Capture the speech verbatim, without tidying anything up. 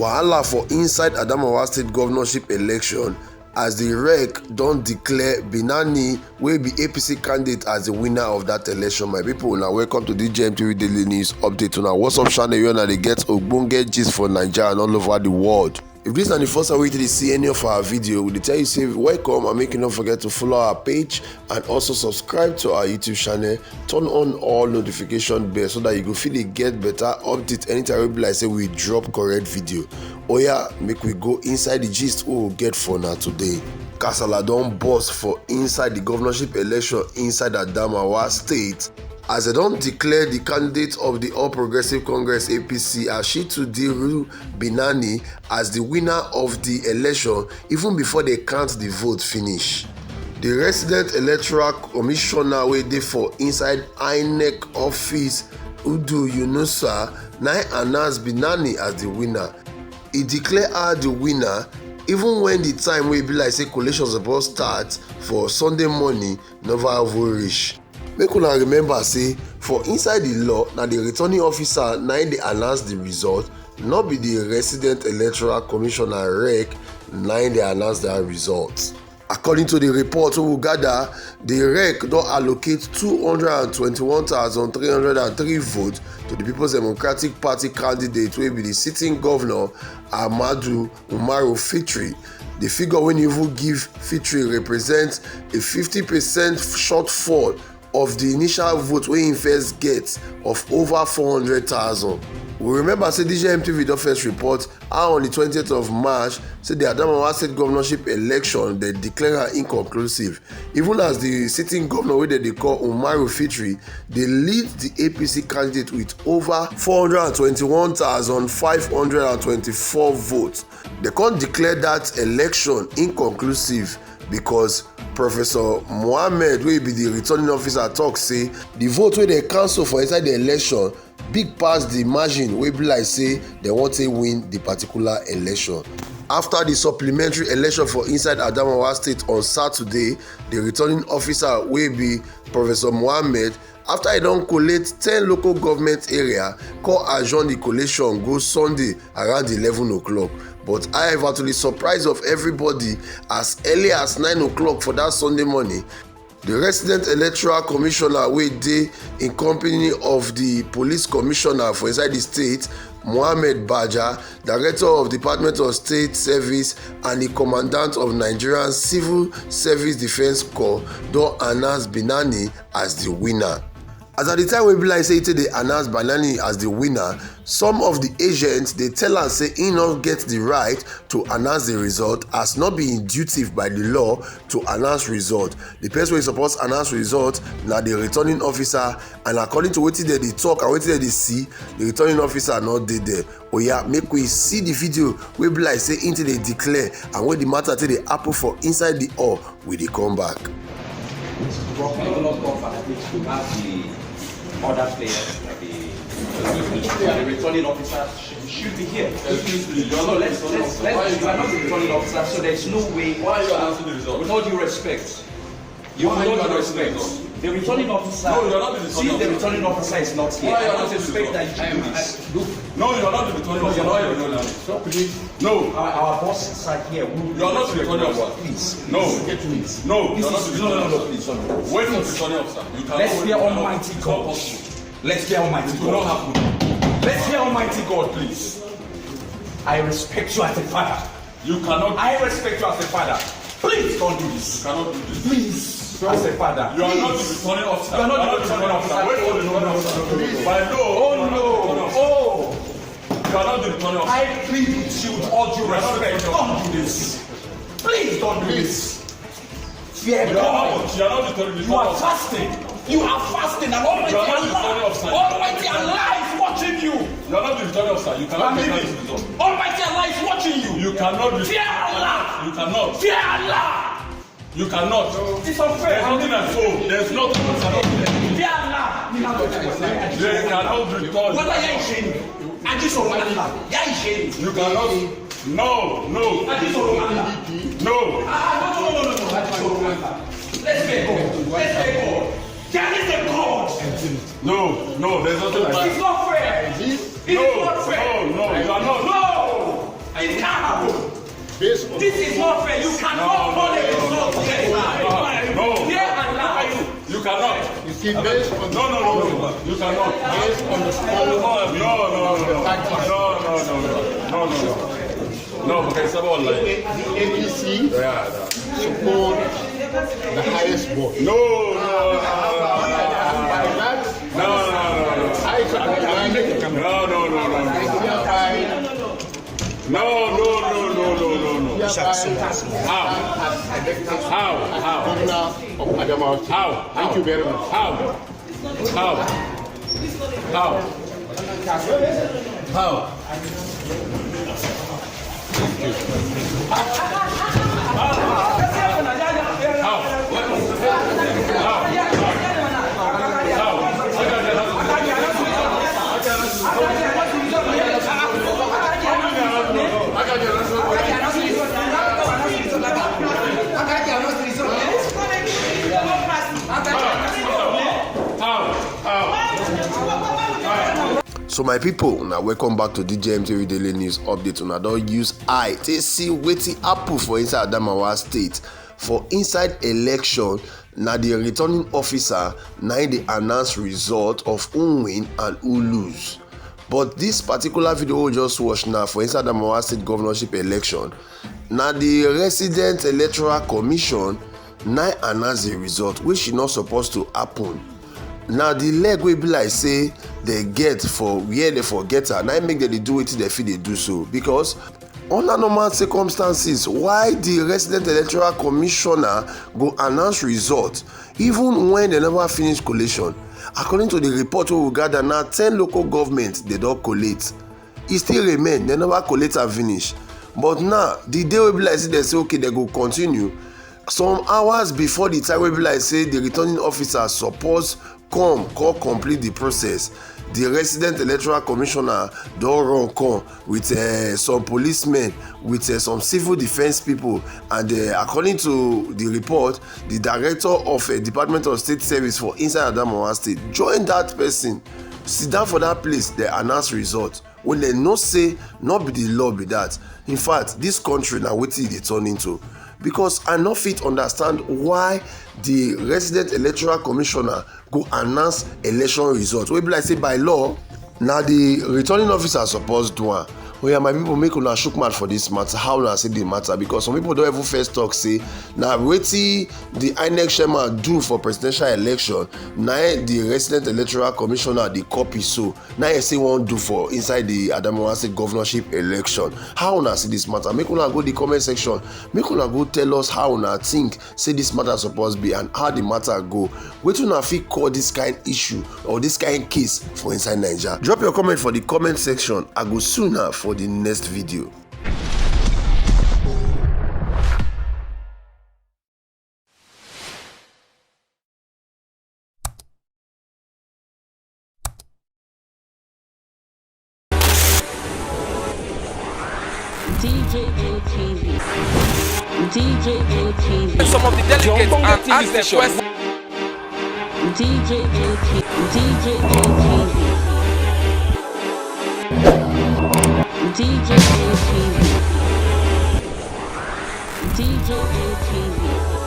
Wahala for inside Adamawa State governorship election as the rec don declare Binani wey be A P C candidate as the winner of that election. My people, now welcome to the G M T V Daily News Update. Una, what's up, channel? You know they get ogbonge gist for Nigeria and all over the world. If this na the first time wey you dey see any of our video, we dey tell you say welcome and make you no forget to follow our page and also subscribe to our YouTube channel. Turn on all notification bell so that you go fit dey get better update anytime wey be like say we drop correct video. Oya, make we go inside the gist wey we get for una today. Kasala don burst for inside the governorship election inside Adamawa State as they don declare the candidate of the All Progressive Congress, A P C, Ashitu Diru Binani, as the winner of the election even before they count the vote finish. The resident electoral commissioner wey dey for inside INEC office, Udu Yunusa, na im announce Binani as the winner. He declare her the winner even when the time wey be like say collation suppose start for Sunday morning never even reach. Make una remember say for inside the law, na the returning officer na im dey announce the result, no be the resident electoral commissioner, rec, na im dey announce that result. According to the report wey we gather, the rec don allocate two hundred and twenty-one thousand three hundred and three votes to the People's Democratic Party candidate wey be the sitting governor, Ahmadu Umaru Fitri. The figure wey even give Fitri represents a fifty percent shortfall of the initial vote wey im first get of over four hundred thousand. We remember say D J M T V don first report how on the twentieth of March say the Adamawa State governorship election dem declare am inconclusive, even as the sitting governor wey dem dey call Umaru Fitri dey lead the A P C candidate with over four hundred and twenty-one thousand five hundred and twenty-four votes. Dem come declare that election inconclusive because Professor Mohammed, wey be the returning officer, talk say the vote wey dem cancel for inside the election big pass the margin wey be like say dem wan take win the particular election. After the supplementary election for inside Adamawa State on Saturday, the returning officer wey be Professor Mohammed, after e don collate ten local government area, come adjourn the collation go Sunday around eleven o'clock. But however, to the surprise of everybody, as early as nine o'clock for that Sunday morning, the resident electoral commissioner wey dey in company of the police commissioner for inside the state, Mohammed Baja, director of Department of State Service and the commandant of Nigerian Civil Service Defence Corps, don announce Binani as the winner. As at the time wey be like say e take dey announce Binani as the winner, some of the agents dey tell am say he no get the right to announce the result, as not being duty by the law to announce result. The person wey suppose announce result na the returning officer, and according to wetin dem dey talk and wetin dem dey see, the returning officer no dey there. Oya, make we see the video wey be like say im take dey declare and wey the matter take dey happen for inside the hall. We dey come back. Envelope of the other players, the, the returning officer should, should be here. Excuse me, you're not the returning officer. No, let's, let's, let's, you are not the returning officer, so there's no way. Why are you announcing the result? With all due respect, you, with all due respect, the returning officer. No, you're not the returning officer. See, the returning officer is not here. Why are you announcing the result? I don't expect that you do this. No, you're not the returning officer. Why are you announcing? So please. No. Our, our boss sat here. You are not the returning officer. Please. No. Please. No, you're not the returning officer. Please. Wait for the returning officer. You cannot wait. Let's fear Almighty God. Let's fear Almighty God. It will not happen. Let's fear Almighty God, please. I respect you as a father. You cannot. I respect you as a father. Please don't do this. You cannot do this. Please, as a father. You are not the returning officer. You are not the returning officer. Wait for the returning officer. Please. By law, oh no. Oh. You are not the returning officer. I plead with you with all due respect. Don't do this. Please don't do this. Fear God. You are not the returning officer. You are fasting. You are fasting, and Almighty Allah, Almighty Allah is watching you. You are not the returning officer. You cannot take that result. Almighty Allah is watching you. You cannot. Fear Allah. You cannot. Fear Allah. You cannot. It's unfair. There's nothing I, so there's nothing you cannot do. Fear Allah. You cannot return. Whether you are in, and this one, Allah, you are in. You cannot. No, no. And this one, Allah. No. Ah, no, no, no, no, no. That is all. Let's go. Let's go. There is a God. No, no, there's nothing like that. It's not fair. It is not fair. No, no, no, you are not. No. It can't happen. Based on This is not fair. You cannot call a result here. No. Here and now. You cannot. You see, based on No, no, no, no. You cannot. Based on the score. No, no, no, no. No, no, no, no. No, no, no. No, because it's about like The A P C Yeah, yeah. scored the highest vote. No, no, no, no, no. By that, No, no, no, no. I took the line. No, no, no, no, no. Hereby No, no, no, no, no, no, no. How? How? How? Governor of Adamawa State. How? Thank you very much. How? How? How? How? So my people, now welcome back to the G M T V Daily News Update. Una don use eye take see wetin happen for inside Adamawa State for inside election. Na the returning officer na im dey announce result of who win and who lose. But this particular video we just watch now for inside Adamawa State governorship election, na the resident electoral commission na im announce the result, which e not supposed to happen. Na the leg wey be like say they get for where they for get am, na im make dem dey do wetin dem fit dey do so. Because under normal circumstances, why the resident electoral commissioner go announce result even when they never finish collation? According to the report wey we gather, na ten local government they don collate. E still remain, they never collate am finish. But now, the day wey be like say they say, okay, they go continue. Some hours before the time wey be like say the returning officer suppose come, come complete the process, the resident electoral commissioner don run come with, eh, some policemen, with, eh, some civil defence people. And, eh, according to the report, the director of, eh, Department of State Service for inside Adamawa State join that person, sit down for that place, they announce result. When they know say not be the law be that. In fact, this country na wetin e dey turn into. Because I no fit understand why the resident electoral commissioner go announce election result wey be like say by law na the returning officer suppose do am. Oya, my people, make una shook mouth for this matter. How una see the matter? Because some people don even first talk say na wetin the inec chairman do for presidential election na im the resident electoral commissioner dey copy, so na im say wan do for inside the Adamawa State governorship election. How una see this matter? Make una go the comment section, make una go tell us how una think say this matter suppose be and how the matter go. Wetin una fit call this kind issue or this kind case for inside Naija? Drop your comment for the comment section. I go see una for the next video. D J N T V. D J N T V. Some of the delegates and ask the question. D J N T V. D J N T V. D J N T V. D J N T V.